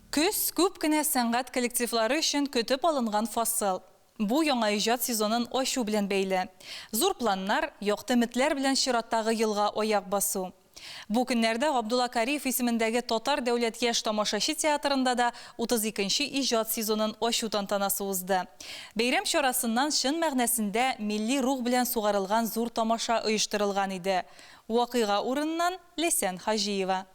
Көз, күп кенә сәнгать коллективлары өчен көтеп алынган фасыл. Бу яңа иҗат сезонын ачу белән бәйле. Зур планнар, якты өметләр белән чираттагы елга аяк басу. Бу көннәрдә Габдулла Кариев исемендәге Татар дәүләт яшь тамашачы театрында да 32 нче иҗат сезонын ачу тантанасы узды. Бәйрәм чарасыннан чын мәгънәсендә милли рух белән сугарылган зур тамаша оештырылган иде. Вакыйга урыныннан Ләйсән Хаҗиева.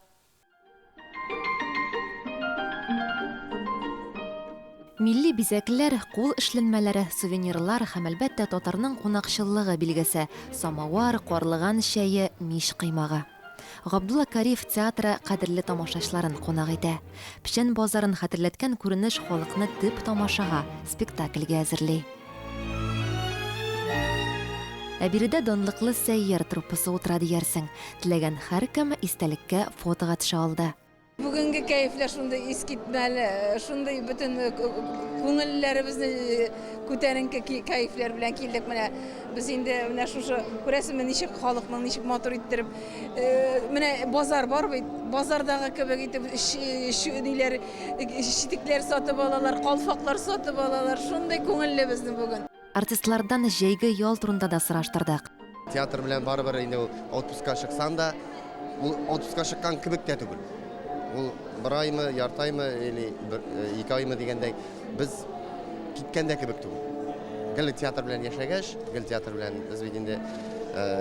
Милли бизәкләр, кул эшләнмәләре, сувенирлар һәм, әлбәттә, татарның кунакчыллыгы билгесе, самавар, карлыган чәе, мич коймагы. Габдулла Кариев театры кадерле тамашачыларын кунак итә. Печән базарын хәтерләткән күренеш халыкны төп тамашага, спектакльгә әзерли. Ә биредә данлыклы Сәйяр труппасы утыра диярсең. Теләгән һәркем истәлеккә фотога төшә алды. Бүгенге кәефләр шундый искитмәле, шундый бөтен күңелләребезне күтәренке кәефләр белән килдек. Менә без инде менә шушы, күрәсезме, ничек халыкның ничек матур иттереп, менә базар бар бит, базардагы кебек итеп ниләр, Читекләр сатып алалар, калфаклар сатып алалар. Шундый күңелле безнең бүген. Артистлардан җәйге ял турында да сораштырдык. Театр белән барыбер инде ул отпускка чыксаң да, ул отпускка чыккан кебек тә түгел. Ул бер аймы, ярты аймы или бер, ике аймы дигәндәй, без киткән дә кебек түгел. Гел театр белән яшәгәч, гел театр белән без бит инде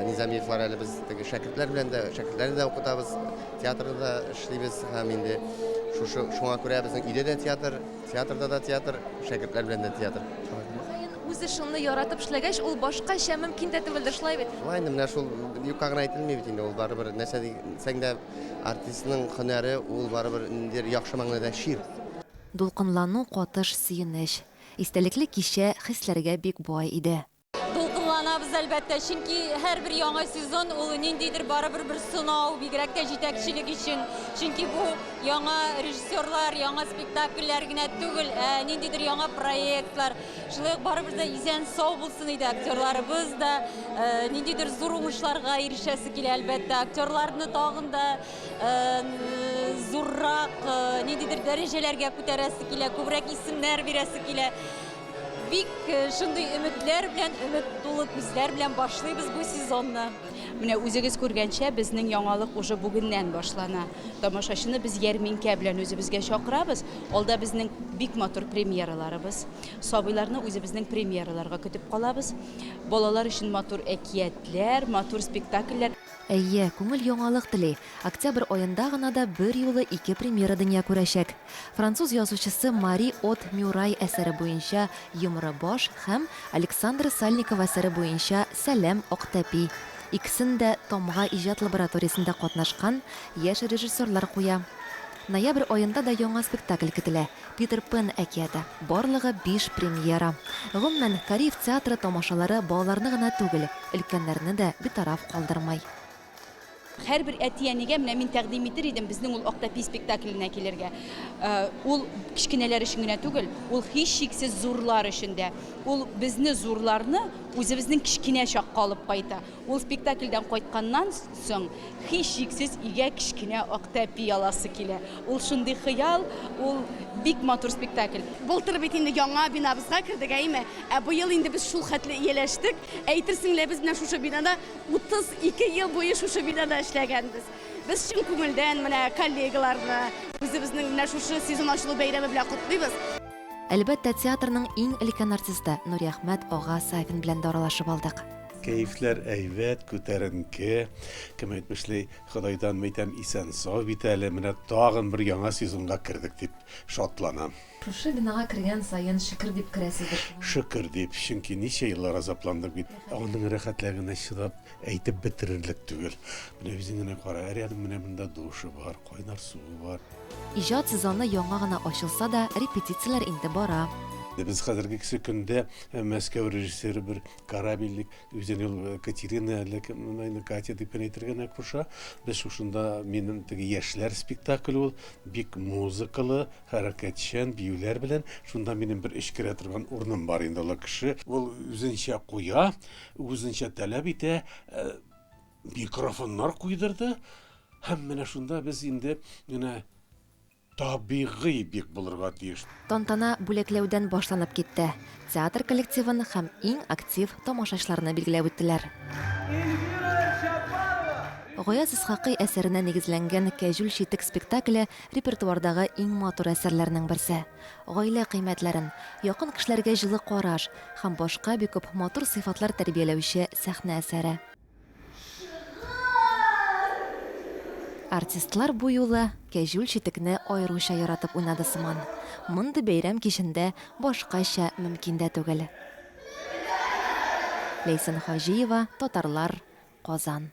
Низамиевлар әле без теге шәкертләр белән дә, шәкертләрне дә укытабыз. Театрда да эшлибез һәм инде шушы шуңа күрә безнең өйдә дә театр, театрда да театр, шәкертләр белән дә театр. Мөгаен, үз эшеңне яратып эшләгәч, ул башкача мөмкин дә түгелдер, шулай бит? Шулай инде, менә шул юкка гына әйтелми бит инде, ул барыбер нәрсә дисәң дә, артистның һөнәре ул барыбер ниндидер яхшы мәгънәдә чир. Дулкынлану катыш сөенеч. Истәлекле кичә хисләргә бик бай иде. Дулкынланабыз, әлбәттә, чөнки һәрбер яңа сезон ул ниндидер барыбер бер сынау, бигрәк тә җитәкчелек өчен. Чөнки бу яңа режиссерлар, яңа спектакльләр генә түгел, ә ниндидер яңа проектлар. Шулай ук барыбыз да исән-сау булсын иде, актерларыбыз да э, ниндидер зур уңышларга ирешәсе килә, әлбәттә. Актерларны тагын да э, зуррак, э, ниндидер дәрәҗәләргә күтәрәсе килә, күбрәк исемнәр бирәсе килә. Бик шундый өметләр белән, өмет тулы күзләр белән башлыйбыз бу сезонны. Менә үзегез күргәнчә, безнең яңалык уже бүгеннән башлана. Тамашачыны без ярминкә белән үзебезгә чакырабыз. Алда безнең бик матур премьераларыбыз. Сабыйларны үзебезнең премьераларга көтеп калабыз. Балалар өчен матур әкиятләр, матур спектакльләр. Әйе, күңел яңалык тели. Октябрь аенда гына да берьюлы ике премьера дөнья күрәчәк. Француз язучысы Мари Од Мюрай әсәре буенча Йомры баш һәм Александра Сальникова әсәре буенча Сәлам, Актәпи. Икесен дә Тамга иҗат лабораториясендә катнашкан яшь режиссерлар куя. Ноябрь аенда да яңа спектакль көтелә, Питер Пэн әкияте. Барлыгы биш премьера. Гомумән, Кариев театры тамашалары балаларны гына түгел, өлкәннәрне дә битараф калдырмый. Һәрбер әти-әнигә менә мин тәкъдим итер идем безнең ул Актәпи спектакленә килергә. Ул кечкенәләр өчен генә түгел, ул һичшиксез зурлар өчен дә. Ул безне зурларны үзебезнең кечкенә чакка алып кайта. Ул спектакльдән кайтканнан соң һичшиксез өйгә кечкенә Актәпи аласы килә. Ул шундый хыял, ул бик матур спектакль. Былтыр бит инде яңа бинабызга кердек, әйеме? Ә быел инде без шул хәтле ияләштек, әйтерсең лә без менә шушы бинада 32 ел буе шушы бинада эшләгәнбез. Без чын күңелдән менә коллегаларны, үзебезнең менә шушы сезон ачылу бәйрәме белән котлыйбыз. Әлбәттә, театрның иң өлкән артисты Нуриәхмәт ага Сафин белән дә аралашып алдык. Кәефләр әйбәт, күтәренке. Кем әйтмешли, Ходайдан мәйтәм, исән-сау бит әле, менә тагын бер яңа сезонга кердек дип шатланам. Шушы бинага кергән саен шөкер дип керәсездер, шулаймы? Шөкер дип, чөнки ничә еллар азапландык бит. Аның рәхәтлегенә чыдап әйтеп бетерерлек түгел. Менә үзең генә кара, рядом менә монда душы бар, кайнар суы бар. Иҗат сезоны яңа гына ачылса да, репетицияләр инде бара. Без хәзергесе көндә Мәскәү режиссеры бер Корабельник, үзен ул Катерина әллә кем, инде Катя дип кенә әйтергә генә куша. Без шушында минем теге яшьләр спектакле ул, бик музыкалы, Хәрәкәтчән биюләр белән, шунда минем бер эч керә торган урыным бар инде ул кеше. Ул үзенчә куя, үзенчә таләп итә, микрофоннар куйдырды. Һәм менә шунда без инде менә табигый бик булырга тиеш. Тантана бүләкләүдән башланып китте. Театр коллективын һәм иң актив тамашачыларны билгеләп үттеләр. Гаяз Исхакый әсәренә нигезләнгән Кәҗүл читек спектакле репертуардагы иң матур әсәрләрнең берсе. Гаилә кыйммәтләрен, якын кешеләргә җылы караш һәм башка бик күп матур сыйфатлар тәрбияләүче сәхнә әсәре. Артистлар бу юлы Кәҗүл читекне аеруча яратып уйнады сыман. Мондый бәйрәм кичендә башкача мөмкин дә түгел. Ләйсән Хаҗиева, Татарлар, Казан.